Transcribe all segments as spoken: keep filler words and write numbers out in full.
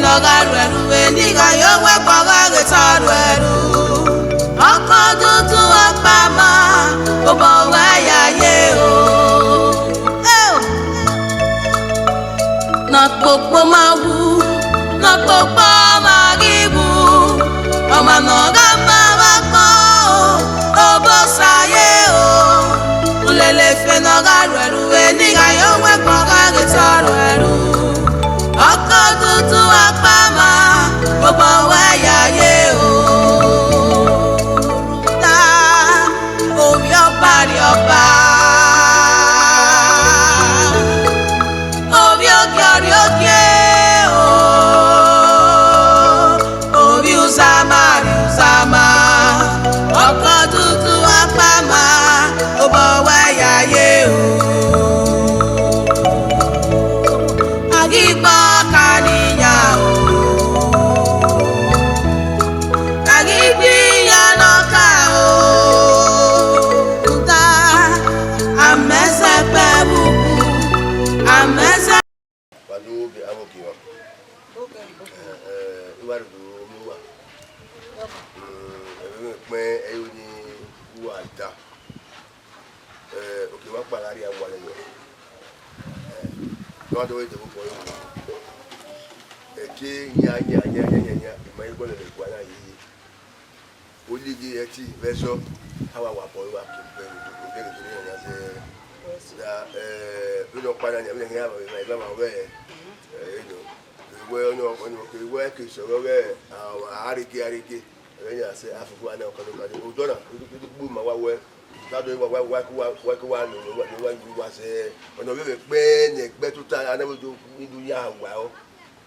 Ne ọ gha ru ẹre vbe ne I gha ye owẹ kpọ gha ghe te ọ ru ẹre. Ọkọ dudu ọkpa ma, obọ wẹ ya ye o. Eo! Ne ọkpokpo ma wu, ne ọkpokpo ma ghi wu, ọmwa ne ọ gha ma vbe agbọn, Obosa ye o. Ulele efe ne ọ gha ru ẹre vbe ne I gha ye owẹ kpọ gha ghe te ọ ru ẹre. Ọkọ dudu ọkpa ma, obọ wẹ ya ye o. Rhunmwuda, ovbi ọba rrie ọba, ovbi ogie rrie ogie o, ovbi uzama rrie uzama, ọkọ dudu ọkpa ma, obọ wẹ ya ye o. A ghi gba ọka ne iran o, a ghi gbe iran ne ọka o, rhunmwuda, a mẹ sẹ kpẹ vbe uwu, a mẹ sẹ. Wa do be aro ke wa. Eh, eh, I wa do mu wa. Mm, ẹvbo mwẹ kpẹn, ẹre ni uwa da. Eh, oke wa kpala rria wa lẹ yọ. Eh, ne wa do we de vbọ yọ. Ẹki yan, yan, yan, yan, yan, yan, ima i gbọlọ vbe ẹguae na ye. Olighi ẹti vbe ẹsọ, a wa wa bọ, wa ke gbe ovbi ẹghẹ ne iran ya zẹ. Da, eh, vbene ọkpa na nia, vbene iran ya vbe evba ma wẹ, eh, you know, wẹ ọnọ, ọnọ, wẹ ke sẹ ọghẹ, a, a rege, a rege. Ẹghẹ ya sẹ, a fufu ana ọkọ nokpa ni. Odọ na, idu, idu gbu ma wa wẹ. Da do wa, wa, wa, wa, wa, wa, no, wa, wa, wa, wa sẹ. Ọnọ vbe vbe kpẹ ne ẹgbẹ tota, ana vbe do, idu ya wa ọ.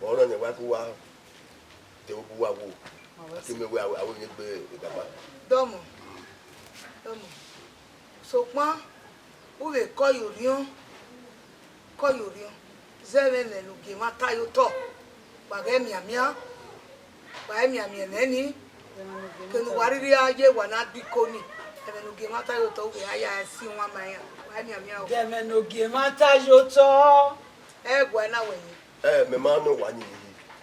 Ọnọ ne wa ku wa. Te vbe uwa wo. Ọ vbe a ke mẹ wẹ a wẹ ne egbe egaba. Dọmọ, dọmọ. Sokpan, u vbe kọ ye orhiọn, kọ ye orhiọn, zẹ vbe ẹmwẹ ne ogie mwa ta ye otọ, wa ghẹ mianmian, wa ghẹ mianmian ẹmwẹ ni, kene uwa rhirhi a ye wa na gbe iko ni, ẹmwẹ ne ogie mwa ta ye otọ, u vbe a ya si wan ma iran, wa ghẹ mianmian o. Ẹmwẹ ne ogie mwa ta ye otọ. Ẹguae na wẹ ye. Ẹ, mẹ ma nọ wa ni.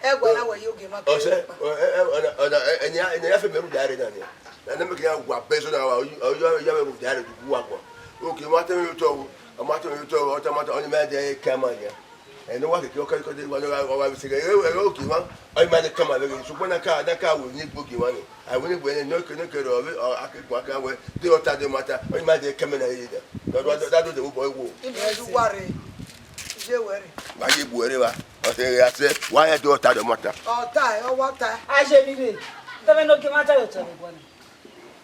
Ẹguae na wẹ ye ogie mwa ta ye otọ. Ọsẹ, ẹ, ẹ, ọna, ọna, ẹ, ẹni a, ẹni a ya fe mẹ rhunmwuda rre na nia. Na ne mẹ ke ya wa bẹzọ na wa, ọ, ọ, ọ ya mẹ rhunmwuda rre du wa guan. Ogie mwa ta mwẹ ye otọ o, ọ ma ta mwẹ ye otọ o, ọ ta ma ta, ọ ni ma de ka ma nia. Ẹ, ne wa keke, ọ ka, ọ ka de wa, ne wa, wa, wa se ghe, ẹ, ẹ, ogie mwa, ọ ma de ka ma vbe ghe, sokpan na ka, na ka wẹ ni gbe ogie mwa ni. A wẹ ni gbe ne, ne ke, ne ke rọ, ọ, a ke gua ka wẹ, de ọ ta de ma ta, ọ ma de ka mẹ na ye da. Da, da, da, da do de vbọ wo. Ime ju wa rre. Iye wẹ rre. Wa ye bu ẹre va. Ọ sẹ ghe a sẹ, wa ya do ọta dọ mọta. Ọta, ọ wa ta. A je mi rre. Tẹmwẹ ne ogie mwa ta ye otọ vbe ẹguae na.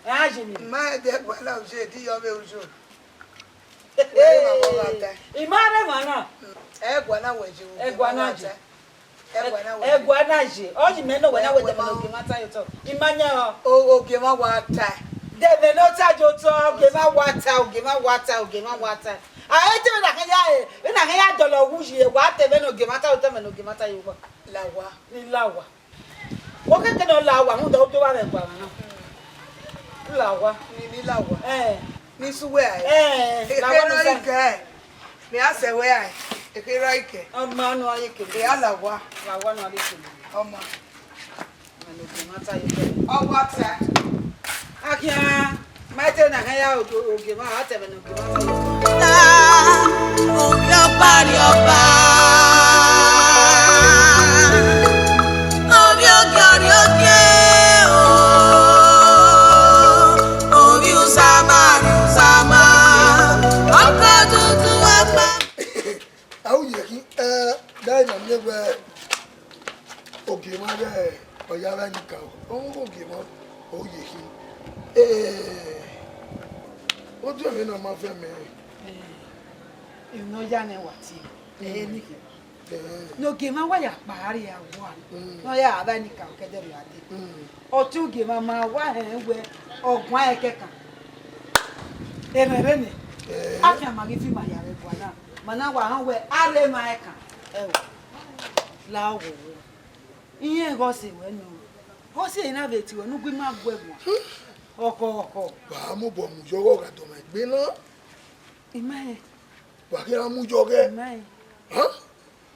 Ẹ, a je mi rre. Ma ẹdẹ ẹguae na, u je di yọ vbe ujo. Wẹ ma wa ta. I ma rre emwa na. Ẹguae na wẹ je, ẹguae na je. Ẹguae na wẹ. Ẹguae na je. Ọ yi mẹ ne wẹ na wẹ tẹmwẹ ne ogie mwa ta ye otọ. I ma yan ọ. O, ogie mwa wa ta. Tẹmwẹ ne ọ ta ye otọ, ogie mwa wa ta, ogie mwa wa ta, ogie mwa wa ta. A, e te vbe na khan ya, e, vbe na khan ya dọlọ wu yi, wa te vbe ne ogie mwa ta, otọ mẹ ne ogie mwa ta ye owa. La wa. Ni la wa. Wo keke ne ọ la wa, rhunmwuda u do vba vbe ẹguae na. La wa. Ni, ni la wa. Ẹ. Ni su wẹ ae. Ẹ, la wa. Ekhọe ne ọ rre ikẹe. Mẹ a sẹ wẹ ae. Ekhọe ne ọ rre ikẹe. Ọ ma nọ a ye kele. Ẹ, a la wa. La wa nọ a ye kele. Ọ ma. Mẹ ne ogie mwa ta ye kele. Ọ wa ta. A khian. Ma te na hẹ ya ogie, ogie mwa, a tẹmwẹ ne ogie mwa ta ye. Ovbi ọba rrie ọba, ovbi ogie rrie ogie o, ovbi uzama rrie uzama, ọkọ dudu ọkpa. A ru ye khin, ẹ, da ima miẹn wẹ ogie mwa ghẹ ọ ya vbe ẹe ni kan, ọ ru ogie mwa, ọ ru ye khin. Ẹ, odu ẹmwẹ na ma vẹ mẹ. Emwi ne ọ ya nẹ wa tie, ẹ, ni khin. Ẹ. Ne ogie mwa wa ya kpa rrie awa, ne ọ ya vbe ẹe ni kan, ọ ke dẹ rhie a dee. Ọtẹn ogie mwa ma wa hẹn wẹ ọ guan ẹkẹkan. Erhẹnrẹn nẹ, a khian ma ghi fi ima ya vbe ẹguae na, ma na wa họn wẹ a rre emwa ẹkan. Ẹo, la oghogho. Irẹn ghe ọse ruẹ nọ. Ghe ọse na vbe tie ruẹ ne u gu ima gu ẹguae. Ọkhọ, ọkhọ. Wa mobọ mu yọ ọghọ gha dọmọ egbe na. Ima rẹn. Wa khian mu yọ ọghẹ. Ima rẹn. Hàn?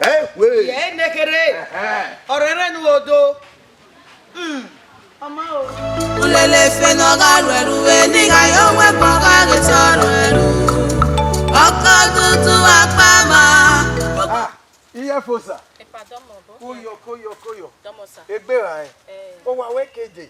Ẹ wẹ. Yẹ ne kherhe. Ẹhẹn. Ọrẹrẹ nu odo. Mm. Ọma o. Ulele fe ne ọ gha ru ẹre vbe ne I gha ye owẹ, ọ gha ghe te ọ ru ẹre. Ọkọ dudu akpama. Ah, iye fosa. Epa dọmọ bọ. Koyo, koyo, koyo. Dọmọ sa. Egbe ra ẹ. Eh. Owa wẹ kede.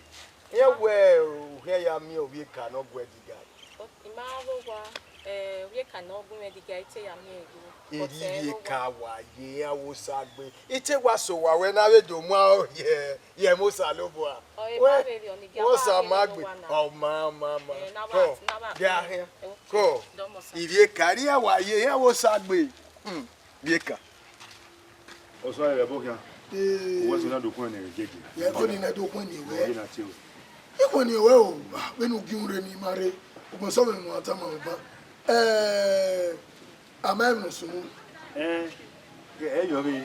Iye wẹ u khian ya miẹn ovbi eka ne ọ gu ẹdẹ igari. O, I ma rho owa, eh, ovbi eka ne ọ gu mwẹ ẹdẹ igari, I te ya miẹn ẹre. But, eh, erriọ eka wa ye iran wo Osagbe. I te wa sẹ owa wẹ ne a vbe do mu aro ye, ye ẹmwẹ Osanobua. Ọ, e ma vberriọ ne I gia wa Osa ma gbe. Ọ ma, ma, ma. Eh, na wa, na wa dia khian. Okay. Ko. Dọmọ sa. Erriọ eka, erriọ wa ye iran wo Osagbe. Hmm. Vieka. Ọsọ ẹre ẹbọ khian. Ee. Uwẹ sẹ na do khuẹn ne jeje. Yẹ ko ni na do khuẹn ne wẹ. Ye na tie o. Ikhuẹn ne wẹ o, vbene u gie urre ne I ma rre, ugbẹn sẹ vbe mu a tama ọba. Eh, a ma emwi ne ọ sunu. Eh, ẹ yọ vbe,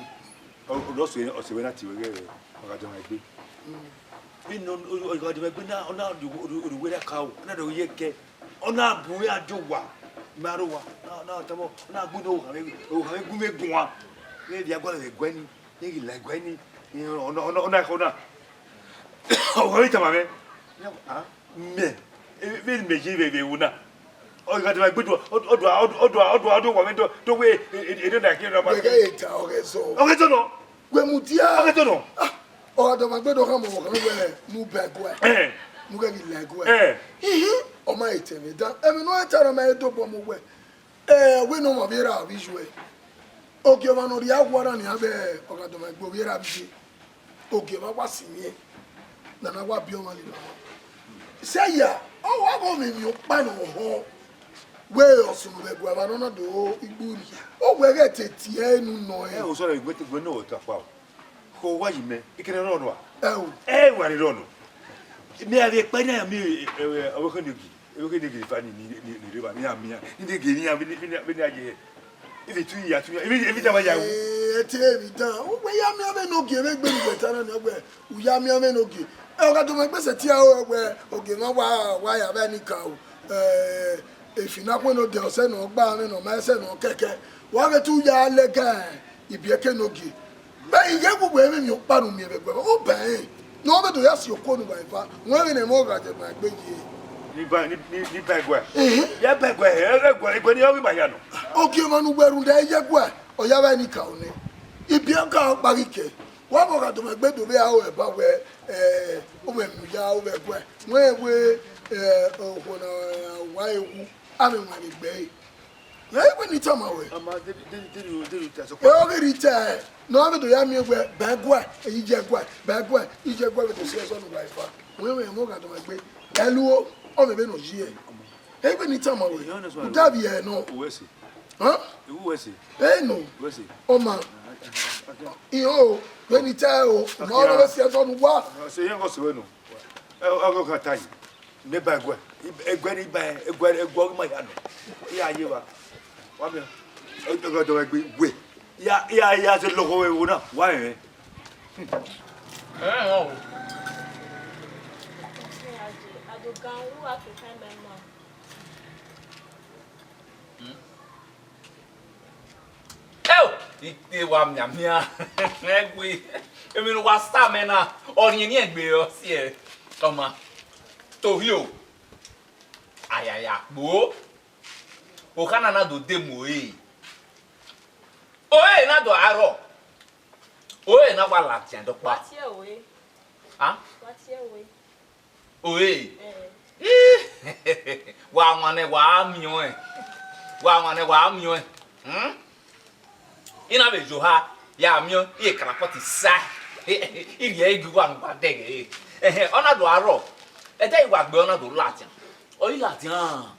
ọ, ọ, ọsẹ, ọsẹ wẹ na tie wẹ ghẹ, ọ gha dọmọ egbe. Mm. Vbene ọ, ọ, ọ gha dọmọ egbe na, ọ na do, do, do wẹ ra ka o, ọ na do ye kẹ. Ọ na bu iran die owa, ma rre owa, ọ na, ọ na tama, ọ na gu ne ohanmwẹ, ohanmwẹ gu mwẹ guan. Ne I via gualọ vbe ẹguae ni, ne I ghi la ẹguae ni, ọ na, ọ na, ọ na, ọ na. Ohanmwẹ tama mwẹ, ah, mẹ, vbene mẹ ye vbe, vbe ẹvbo na. Ọ gha dọmọ egbe do, ọ, ọ do, ọ do, ọ do, ọ do, ọ do wa mwẹ do, do wẹ, e, e, e, do na khin, ọ na ma. Wẹ ghẹ ta ọghẹ zọ. Ọghẹ zọ nọ. Wẹ mudia. Ọghẹ zọ nọ. Ah, ọ gha dọmọ egbe do khama ọmọ kan wẹ ne u ba ẹguae. Eh. Ne u ghẹ ghi la ẹguae. Eh. Ihi, ọ ma he te ẹmwẹ dan. Ẹmwẹ ne ọ ta na ma he dobọ mu wẹ. Eh, wẹ ne ọmọ vbe ra vbe iye uẹ. Ogie ọmwa ne ọ rhie awa na nian vbe ọ gha dọmọ egbe ovbi erha vbe iye. Ogie ọmwa wa si miẹn. Nana wa biẹ ọmwa lele ọmwa. Sẹ ya, ọ wa ghe ọmwẹ emwi ọkpa ne ọ họn. Wẹ ọ sunu vbe ẹguae evba ne ọ na do igbu ni. Ọ wẹ ghẹ te tie ẹre unu nọ Ẹ ẹre. O sọrọ egbe te egbe ne ọ ta kpa o. Ko wa yi mẹ, ikẹnẹ rọ nọ a? Ẹ o. Ẹ wa ni rọ nọ. Mẹ a vbe kpa na mi, ẹ, ẹ, ọvbokhan ne gi, ọvbokhan ne gi fa ni, ni, ni, ni rre ba, ni a miẹn, ni de ge ni a, ni, ni, ni a ye. Ive tu ya tu ya. Ive, ive ta wa ya wu. Eh, ẹ te emwi dan. Uwẹ ya miẹn vbene Ogie vbe egbe ne uwẹ ta na ni ọgbẹ. U ya miẹn vbene Ogie. Ẹ, ọ gha do mwẹ gbe sẹ tie aro wẹ, Ogie mwa wa, wa ya vbe ni ka o. Eh, efi na khuẹn ne ọ dẹ ọsẹ ne ọ gba mwẹ ne ọ ma ẹsẹ ne ọ kẹkẹ. Wa ghẹ te u ya lẹga ibiẹke ne Ogie. Vbe I ghẹ wu wẹ emwi ọkpa ne u miẹn vbe ẹguẹ, u bẹn ẹre. Ne ọ vbe do ya si okuo ne uwa eva, wẹ vbene ẹmwẹ ọghe a dẹ ma egbe ye. Ni ba, ni, ni, ni ba ẹguẹ. Ehe. Ya ba ẹguẹ, ẹ, ẹguẹ, ẹguẹ ni ọ ghi ma hia nọ. Ogie emwa ne uwẹ rhunmwuda ye ẹguẹ, ọ ya vbe ni ka o nẹ. Ibiẹka ọkpa ghi kẹ, wa vbe ọ gha do mwẹ gbe do vbe aro ẹba wẹ, ẹ, u mwẹ emwi ne u ya aro vbe ẹguẹ. Wẹ wẹ, ẹ, okhuo na wa ewu, a mwẹ emwa vbe egbe ẹre. Ẹ, wẹ ne I tama wẹ. Ama, de, de, de, de, de, de, de, de, Ẹ, ọ ghi rhie te, ne ọ vbe do ya miẹn wẹ, ba ẹguẹ, iye ẹguẹ, ba ẹguẹ, iye ẹguẹ vbe do si ẹzọ ne uwa eva. Wẹ, wẹ, ẹmwẹ ọghe a do mwẹ gbe. Ẹ luo, ọ vbe vbene ọ yi ẹre. Ẹ, wẹ ne I tama wẹ. Uda vbe ẹre nọ. Uwẹ sẹ. Hẹn? Uwẹ sẹ. Ẹ nọ. Uwẹ sẹ. Ọ ma. Iyo, vbe ne I ta ẹre o. Ma ọ vbe si ẹzọ ne uwa. Sẹ yẹn kọ sẹ wẹ nọ. Ẹ, ọ gha ta yi. Mẹ ba ẹguẹ, ẹguẹ ne I ba, ẹguẹ, ẹguẹ ọghe ima hia nọ. I ya ye evba. Wa miẹn. Ọ dọghe egbe wẹ. I ya, I ya, I ya zẹ lọghọ vbe ẹvbo na, wa rẹn. Ẹ, ọ. Eo, I te wa mianmian. Ẹgui, emwi ne uwa sa mẹ na, ọ rhiẹnrhiẹn egbe ọ siẹ. Ọma, tohio, ayaya kpo. Okha na na do demu ore. Ore na do arọ. Ore na wa ladian dọkpa. Wa tie ore. Ah? Wa tie ore. Ore. Eh. Ih! Wa wan nẹ wa miẹn ọẹn. Wa wan nẹ wa miẹn ọẹn. Hmm? I na vbe yo oha, ya miẹn ọẹn, I karapọt sa. I rhie ẹre gie uwa ne uwa dẹghe ẹre. Ẹhẹn, ọ na do arọ. Ẹdẹ I wa gbe ọ na do ladian. Ọ i ladian.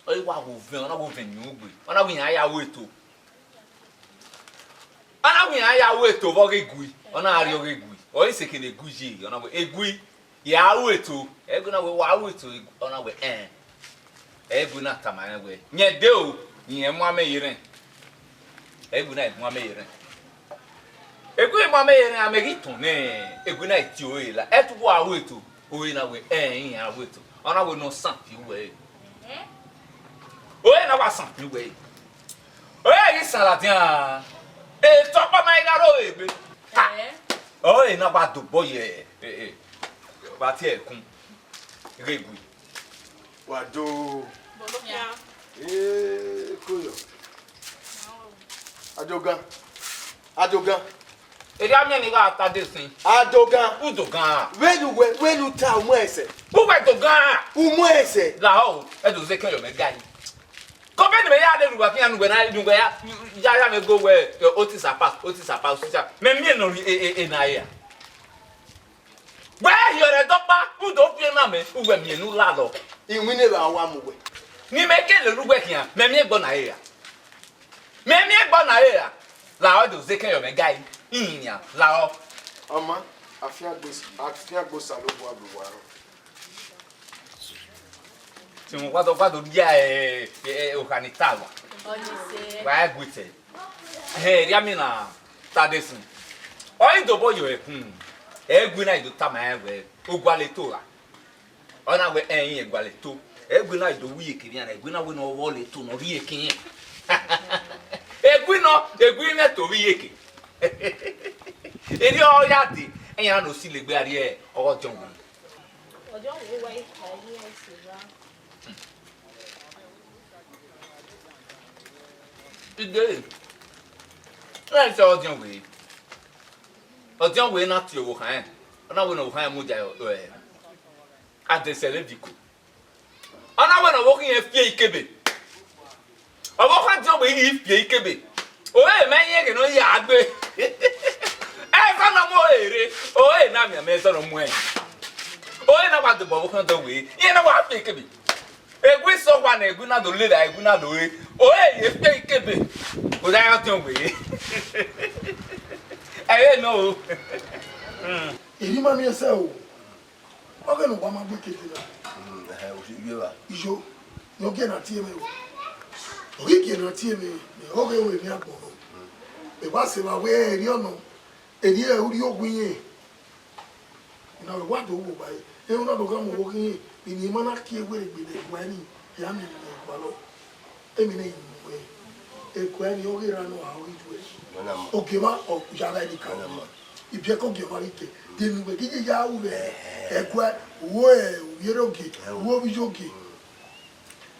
Ọ i wa wo ovẹn, ọ na wo ovẹn yin ugbe. Ọ na wẹ iran ya ru eto. Ọ na wẹ iran ya ru eto vbe ọ ghe gui. Ọ na rrie ọ ghe gui. Ọ i seke ne egui ye, ọ na wẹ egui, ya ru eto. Egui na wẹ wa ru eto, ọ na wẹ ẹn. Egui na tama rẹn wẹ, yẹn de o, irẹn mu amẹ ye rẹn. Egui na mu amẹ ye rẹn. Egui mu amẹ ye rẹn, amẹ ghi tọn nẹ, egui na tie ore la. Ẹtu wa ru eto, ore na wẹ ẹn, iran ru eto. Ọ na wẹ ne ọ san fi uwẹ re. Ore na wa san fi uwẹ re. Ore ghi san ladian. Etọ ọkpa ma i gha ro egbe. Ha! Ore na wa dobọ ye, e, e, vbe a tie ẹkun. Ghe egui. Wa do. Bọlọkhian. Ee, koyọ. Adogan. Adogan. Erriọ amẹ ne I gha ta de sin. Adogan. U dogan. Vbene uwẹ, vbene u ta, u mu ẹsẹ. Uwẹ dogan. U mu ẹsẹ. Lahọ, ẹ do zẹ ekẹn yọ mẹ ga yi. Kọ vbene mẹ ya de ne uwa khian ne uwẹ na, ne uwẹ ya, ya, ya mwẹ go wẹ, ẹ, otisa pa, otisa pa, otisa. Mẹ miẹn nọ rri, e, e, e, na ya. Wẹ hiọrẹ dọkpa, u do fi ena mẹ, uwẹ miẹn ne u lalọ. Iwinna evba wa mu wẹ. Ne imẹ ke lele uwẹ khian, mẹ miẹn ẹgbọ na re ra? Mẹ miẹn ẹgbọ na re ra? Lahọ do zẹ ekẹn yọ mẹ ga yi, ihinrian, lahọ. Ọma, afiangbe, afiangbe Osanobua vbe uwa rrọọ. Sinmwi wa do, wa do dia, ẹ, ẹ, ẹ, okha ni ta wa. Wa gu itẹ. Hẹ, erriamwi na ta de sin. Ọ i dobọ yọ ẹkun. Egui na i do tama rẹn wẹẹ, ogualọ eto ra. Ọ na wẹẹ, ẹn, irẹn gualọ eto. Egui na i do wu iyeke vbe iran, egui na wẹẹ ne ọ vbọ lọ eto ne ọ rhie eke irẹn. Egui nọ, egui mwẹ to vbe iyeke. Erriọ ọ ya dee, iran ne osi legbe a rrie ọghe ọdiọn wẹẹ. Ọdiọn wẹẹ wa i kha irẹn ẹse ra. Igbe, iran ẹse ọdiọn wẹẹ. Ọdiọn wẹẹ na tie ọvbokhan rẹn, ọ na wẹẹ ne ọvbokhan rẹn mudia, ẹ, adesẹ vbe viọ iko. Ọ na wẹẹ ne ọvbokhan irẹn fi ẹre ikebe. Ọvbokhan ọdiọn wẹẹ i ghi fi ẹre ikebe. Ore mẹ irẹn ghe ne ọ ya gbe. Ẹzọ ne ọ mu ore rre, ore na mianmian ẹzọ ne ọ mu ẹn. Ore na wa dobọ ọvbokhan ọdiọn wẹẹ, irẹn na wa fi ẹre ikebe. Egui sẹ owa ne egui na do lele egui na do re. Ore ye fi ẹre ikebe. Oda ọdiọn wẹẹ. Ẹre nọ o. Erha ima miẹn sẹ o. Ọghe ne uwa ma gbe kete na. Mm, ẹhẹn, o si gbe evba. Iyo, ne ọ gie na tie mwẹ o. Ọ ghi gie ne a tie mẹ, mẹ ọghe ẹre emwi agbọn nọ. Mẹ wa sẹ evba wẹ erriọ nọ, erriọ urhi owa irẹn. Na vbe wa do wo ba ẹre. Ẹmwẹ na do gha mu vbe oghi irẹn, eni ma na kie werriegbe ne ẹguae ni, ya miẹn ne ẹguae lọ. Emwi ne I mu ẹre, ẹguae ni ọghe erha nọ a ghi ju ẹre. Ogiemwa ọ ya vbe ẹre ni ka. Ibiẹka Ogiemwa ghi ke, de eni wẹ ghi ye ya ru vbe ẹguae, wo ovbi erha ogie, wo ovbi iye ogie.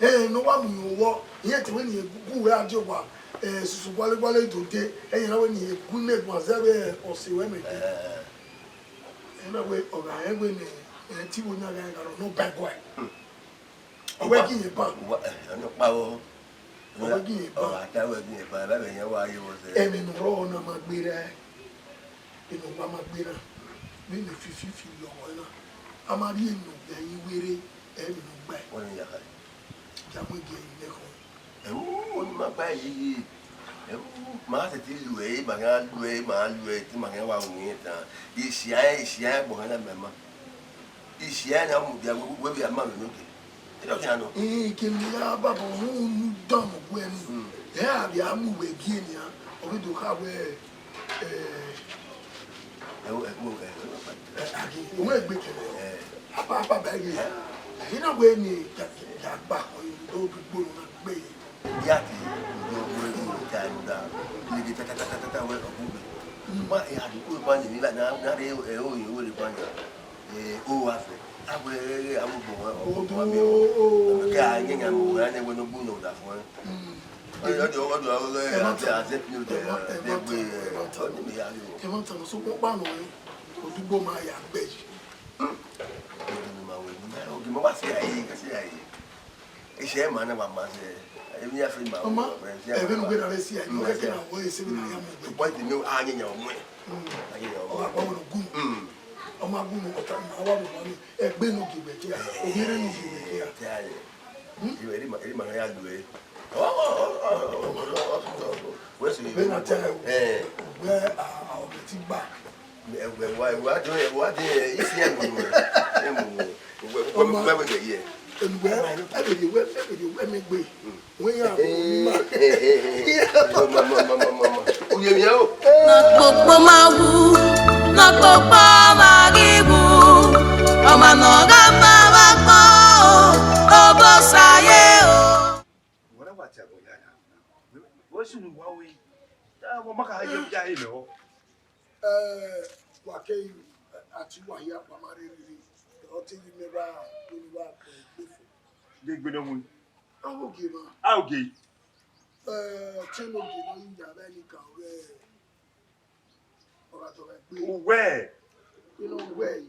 Ẹn, ne ọ wa mu irẹn vbọ, irẹn te wẹ ne irẹn gu wẹ a die owa, eh, susu gualọ gualọ do de, ẹn, irẹn na wẹ ne irẹn gu imẹ guan zẹ vbe ọse ruẹ mẹ de. Ẹn, na wẹ ọ gha rẹn wẹ ne, eh, te iwẹ oyan gha gha rọ ne ọ ba ẹguae. Ọ wẹ ghi irẹn ban. Wa, eh, ọnọkpa o. Ọ wẹ ghi irẹn ban. Ọ gha ta wẹ ghi irẹn ban, ẹmwẹ ne ọ rrọọ na ma gberra. Eno wa ma gbe na, vbene fififi lọghọ na, a ma rhie eno vbe ẹrinmwi werriegbe, ẹmwẹ ne ọ gbae. Wẹ ne ya khare. Ya mu ẹre gie ẹre nẹ khọ. Ẹu, oni ma gba yi yi. Ẹu, ma sẹtin lu ẹre, ma gha lu ẹre, ma lu ẹre, te ma gha wa ru irẹn tan. Isia ẹre, isia ẹre gbọnhan na mẹ ma. Isia ẹre na mudia wẹ, wẹ vbe a ma mwẹ enogie. Enogie nọ. Eke ne a baba unu dan mu wẹ ni. Ẹ a vbe a mu wẹ gie nian, ọ vbe do kha wẹ, eh, Ẹ wo, ẹ wo, ẹ wo. Ẹ, a ghi, owẹ egbe kẹrẹ. Ẹ. Apa, apa, ba ghi. Ẹ. Ẹ, I na wẹ ne ya, ya gba khọ, do, do, do, na gbe. Ya ti, do, do, do, ta, do, da. Lege ta, ta, ta, wẹ, ọ, gbe. Ma, ẹ, a do, ko ba ni, ni, na, na, re, ẹ, o, o, re, ba ni. Ẹ, o, wa fẹ. A wẹ, ẹ, ẹ, a wo gbọ, ẹ, ọ, o, gbọ, do, mi, o. O. Kẹ a, ẹ, ẹ, mo, ẹ, ne, wẹ, no, gbu, no, da, fọ, ẹ. Mm. Ọdọ, ọdọ, ọdọ, ẹ, ẹ, ẹ, ẹ, ẹ, ẹ, ẹ, ẹ, ẹ, ẹ, ẹ, ẹ, ẹ, sokpan ọkpa nọ, odugbo ma ya gbe yi. Ogie ma wa si a ye, ka si a ye. Ise ma na wa ma se. Emi ya fe ma. Ọma, ẹ vbe ne u gbe na vbe si a ye, ọ kẹkẹ na wẹ ese vbe na ya mu gbe. Point mi, a yin yan ọmọ ẹ. Mm. A yin yan ọmọ. Ọ wa gba wẹ ne gun. Mm. Ọma gun ọta ma wa mu ma mi. Ẹgbe ne ogie wẹ kia. Ogie ne ogie wẹ kia. Ẹ, ẹ, ẹ. Hmm? Iri ma, iri ma ya lu ẹ. Ọ, ọ, ọ, ọ, ọ, ọ, ọ, ọ, ọ, wẹ si. Vbene a ta ẹre, eh, wẹ, a, a, ọ ti gba. Ẹ, wẹ, wẹ, wẹ, a dẹ, wẹ, a dẹ, isi ẹ mu, ẹ mu, wẹ, wẹ, wẹ, wẹ, wẹ, wẹ, ye. Enu wẹ, ẹ bẹ ye, wẹ, ẹ bẹ ye, wẹ mẹ gbe. Hmm. Wẹ ya, eh, eh, eh, eh, eh, eh. Ma, ma, ma, ma, ma, ma. Uye mi o. Na kpokpo ma wu, na kpokpo ma ghi wu. Ọmwa ne ọ gha ma vbe akpọ, Obosa ye o. Wẹ na wa tie agbọn ya na. Wẹ sunu wa we. Ya, wẹ ma ka ye ya he mẹ o. Eh, wa ke, a ti wa hia, wa ma rherhe rre. Ọ te yi mẹ vba, vbene wa kpẹ egbe fo. Ghe egbe nọ mu. Avogie ma. Avogie. Eh, te enogie nọ yi ya vbe ẹnika ọghe, ọ gha dọghe egbe. Uwẹ. Enogie.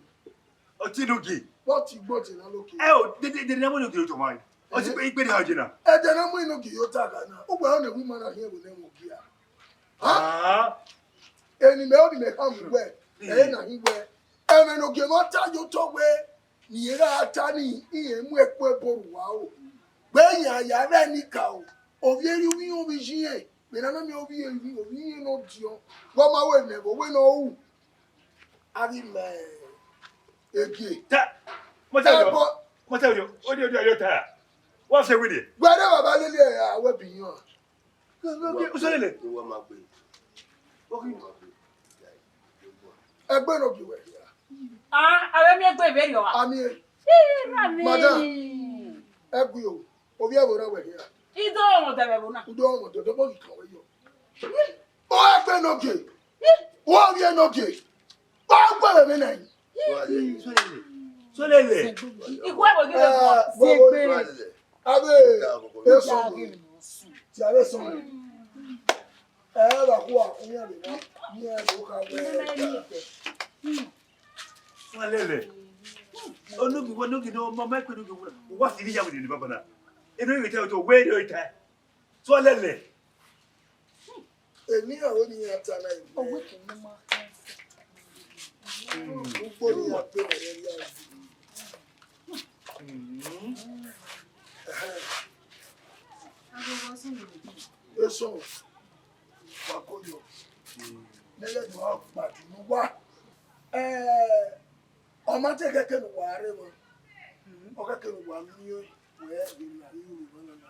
Ọ te enogie. Vbọ te igbọtẹ na loke? Ẹ o, dede, dede na mu enogie otọ ma. Ọ ti, ehe, ikpe, ikpe ne a je na. Ẹdẹ na mu enogie ye ota gha na. Uwẹ ọnẹ wi ma na rhie ẹvbo ne ẹmwẹ ogie a. Ha? Ah. Eni mẹ, ọni mẹ khama uwẹ. Mm. Ẹ na hin wẹ, ẹmwẹ ne ogie mwa ta ye otọ wẹ, ne irẹn gha ta ni, irẹn mu ẹkpo ẹbo ru uwa o. Wẹ yan ya vbe ẹnika o, ovbi erha uwẹ irẹn ovbi iye irẹn, vbe ne a na miẹn ovbi erha, ovbi irẹn ne ọ diọn, wẹ ọ ma wẹ ne ẹvbo wẹ ne ọ ru. A ghi ma egie. Ta, mo ta yo. Ẹbọ. Mo ta yo. Odi, odi, odi, ta. Wa se wiri. Wẹ rẹ baba lele ẹ, a wẹ bi yan. Usolele. Uwa ma gbe. Ogi. Ẹgbe ne ogie wẹ hia. Ah, avbe miẹn egbe vberriọ a? Amie. Ih, mami. Madam, ẹ gui o. Ovbi ẹvbo na wẹ hia. I do rọnmwẹ odẹ vbe ẹvbo na. U do rọnmwẹ odẹ, odẹ ọmọ ghi kan wẹ yọ. O ẹgbe ne ogie. O ovbi enogie. Wa gu ẹre mwẹ nẹ. Solele. Solele. Ikhuẹ vbe ghi vbe guan. Eh, ziegbe. Avbe esọmọ. Ti avbe esọmọ. Eh, va khua, iran vbe na, iran do kha wẹ. Solele. Onogi, onogi, no, ma, ma, ikpe onogi, wa si ni ya wele ni baba na. Eno vbe ta oto, wẹ do ta. Solele. Eni aro ni ya ta na ime. Owe ke ne ma. Ugbo ni ya pe na ya ya. Eso wa ko yo. Nẹgẹ do a gbadu nu wa. Eh, ọ ma te kẹkẹ ne uwa rre mwa. Ọ kẹkẹ ne uwa miẹn wẹ vbe ne a ghi ru emwa na na.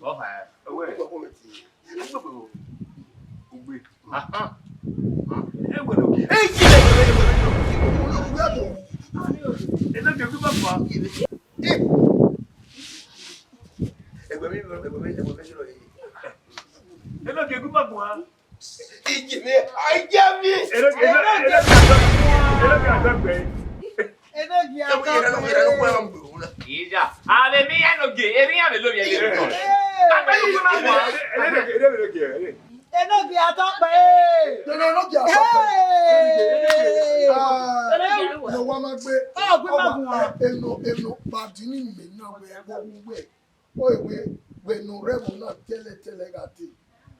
Ọ ha. Ẹwẹ. Ugbe. Enogie, gu ima guan. Enogie, gu ima guan. Enogie, Enogie, Enogie, Enogie, Enogie, Enogie. Iya, avbe emwi iran Enogie, emwi iran vbe lovbiẹ ye. Hey. Tapa enogie ima guan. Enogie, Enogie, Enogie. Enogie, Enogie, Enogie. Hey. Ah, Enogie, Enogie. Ọ gu ima guan. Eno, eno, padi ni mẹ na wẹ, wẹ, wẹ. Oi, wẹ, wẹ ne u rre ẹvbo na tẹlẹtẹlẹ gha dee.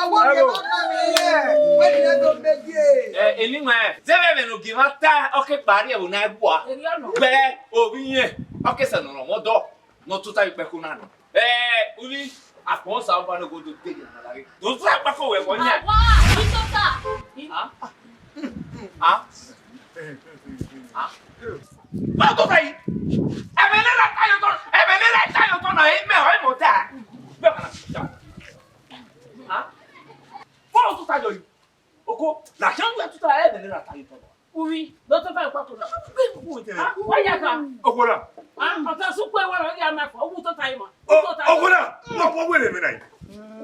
Awa ọghe emwa na vbe ye, wẹ ni ẹ do mẹ ye. Eni mwẹ, zẹvbe ẹmwẹ ne ogie mwa ta, ọ ke kpa rrie ẹvbo na gua. Erriọ nọ. Gbe ovbi irẹn, ọ ke sẹ ne ọ rọnmwẹ ọdọ, ne ọ tota ikpẹko na nọ. Ẹ, uni, akpọn Osanobua ne ogodo de ya na lare. Do tota ikpẹko wẹ vbọ yan. Awa, I tota. Ah? Ah? Wa tota yi. Ẹmwẹ ne ra ta ye otọ, ẹmwẹ ne ra ta ye otọ na, imẹ ọ mọ ta. Bọlọ tota yọ yi. Oko, la khian wẹ tota ẹmwẹ ne ra ta ye otọ na. Uwi, do tota ikpako na. Wa ya ka. Oko na. Ah, ọta sukpẹ wa rọ ya ma fọ, uwu tota ima. Oko na, mo ko wele me na yi.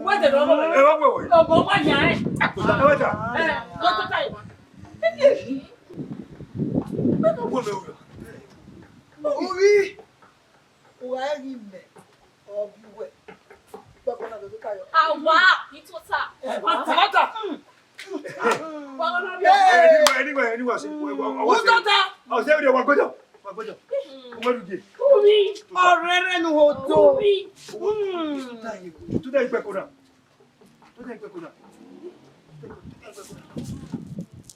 Wẹdẹ lọ bọ. Ẹ wa wẹ wẹ. Ọmọ wa ya ẹ. Ẹ wa ta. Ẹ, do tota ima. Mẹ ma wẹ mẹ wẹ. Uwi. Uwa ẹ ghi mẹ, ọ bi wẹ. Gbọgbọ na dodo ka yọ. Awa, itota. Mata, mata. Anyway, anyway, anyway, I say, we, we, we, Utota. I say, we, we, gbẹjọ, we, gbẹjọ. Uwe lu je. Umi. Ọrẹrẹ nu ho do. Umi. Utota yi, utota yi gbẹko na. Utota yi gbẹko na.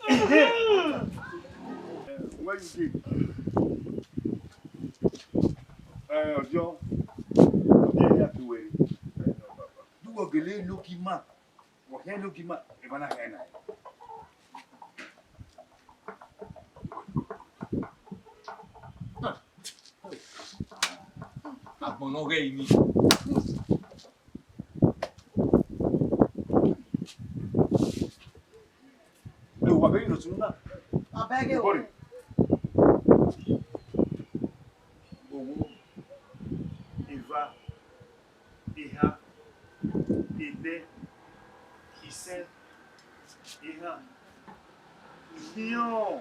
Eh, where you dey? Eh, Ọjọ, Ọjọ ya tu wẹ. Duwọ gele loki ma. Wọ hia loki ma, eva na hia na. Agbọn ne ọ ghẹ ini. Ẹ wo, wa bẹ ghi nọ sunu na. Abẹgẹ o. Owo, eva, eha, enẹ, isẹn, eha, ihiọn.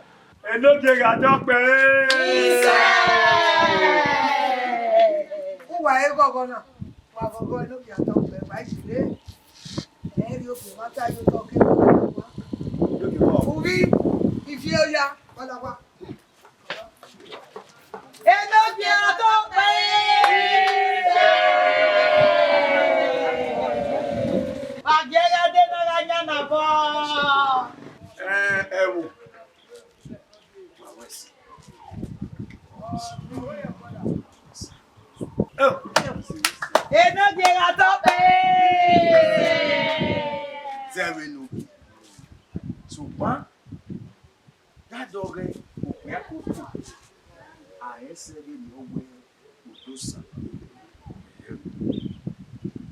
Enogie gha dọkpẹ re. Isẹn. Uwa ẹghọghọ na, wa ghọghọ Enogie gha dọkpẹ, wa i si re. Ẹ i rhie ogie mwa ta ye otọ ke wa. Enogie gha. Uvbi, ivie oya, wa la wa. Enogie gha dọkpẹ. Wa gie ya de na gha yan na bọ. Ẹ, ẹ wo. Enogie gha dọkpẹ. Zẹ vbe ne ogie. Sokpan, da dọghe okpia koko, a i sẹ vbene ọ wẹ odosa.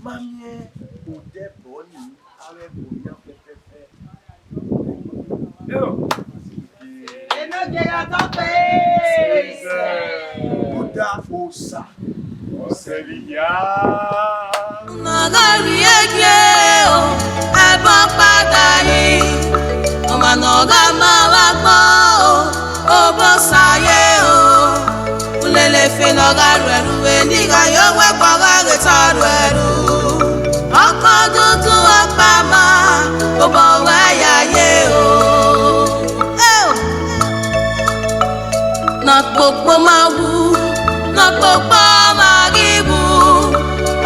Ma miẹn odẹ ẹbọ ni, avbe ẹbọ hia fẹfẹfẹ. Enogie gha dọkpẹ. Buda osa. Ọsẹ vbe hia. Ne ọ gha rhie gie o, ẹbọ kpada yi. Ọmwa ne ọ gha ma vbe agbọn o, obọ sa ye o. Ulele fe ne ọ gha ru ẹre uvbe ne I gha ye owẹ gbe ọ gha ghe te ọ ru ẹre. Ọkọ dudu ọkpa ma, obọ wẹ ya ye o. Eo! Ne ọkpokpo ma wu, ne ọkpokpo ma ghi wu,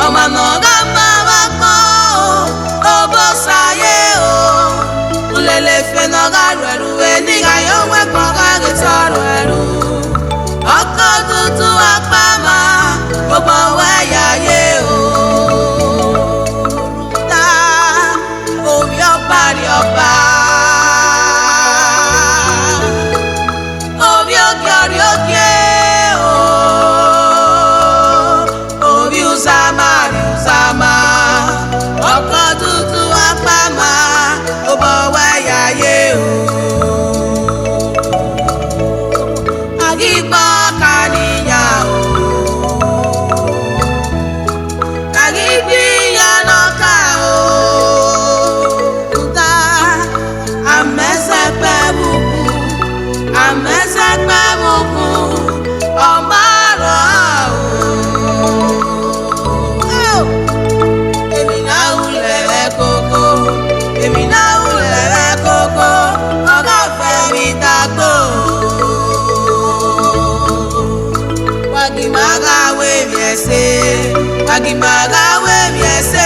ọmwa ne ọ gha ma vbe agbọn o, obọ sa ye o. Ulele fe ne ọ gha ru ẹre uvbe ne I gha ye owẹ gbe ọ gha ghe te ọ ru ẹre. Ọkọ dudu ọkpa ma, obọ wẹ ya ye o. Ta ovbi ọkpa rrie ọkpa. Ovbi ogie ọ rrie ogie o, ovbi uzama rrie uzama, ọkọ dudu ọkpa ma, obọ wẹ ya ye o. A ghi gba ọka ne iran o, a ghi gbe iran ne ọka o. Rhunmwuda, a ma zẹ kpẹ vbe ukhun, a ma zẹ kpẹ vbe ukhun, ọ ma rrọọ o. Emwi ne a ru lẹ vbe ẹkoko, emwi ne a ru lẹ vbe ẹkoko, ọ gha vẹ vbe idagbo. Wa ghi ma gha ru emwi ẹse, wa ghi ma gha ru emwi ẹse.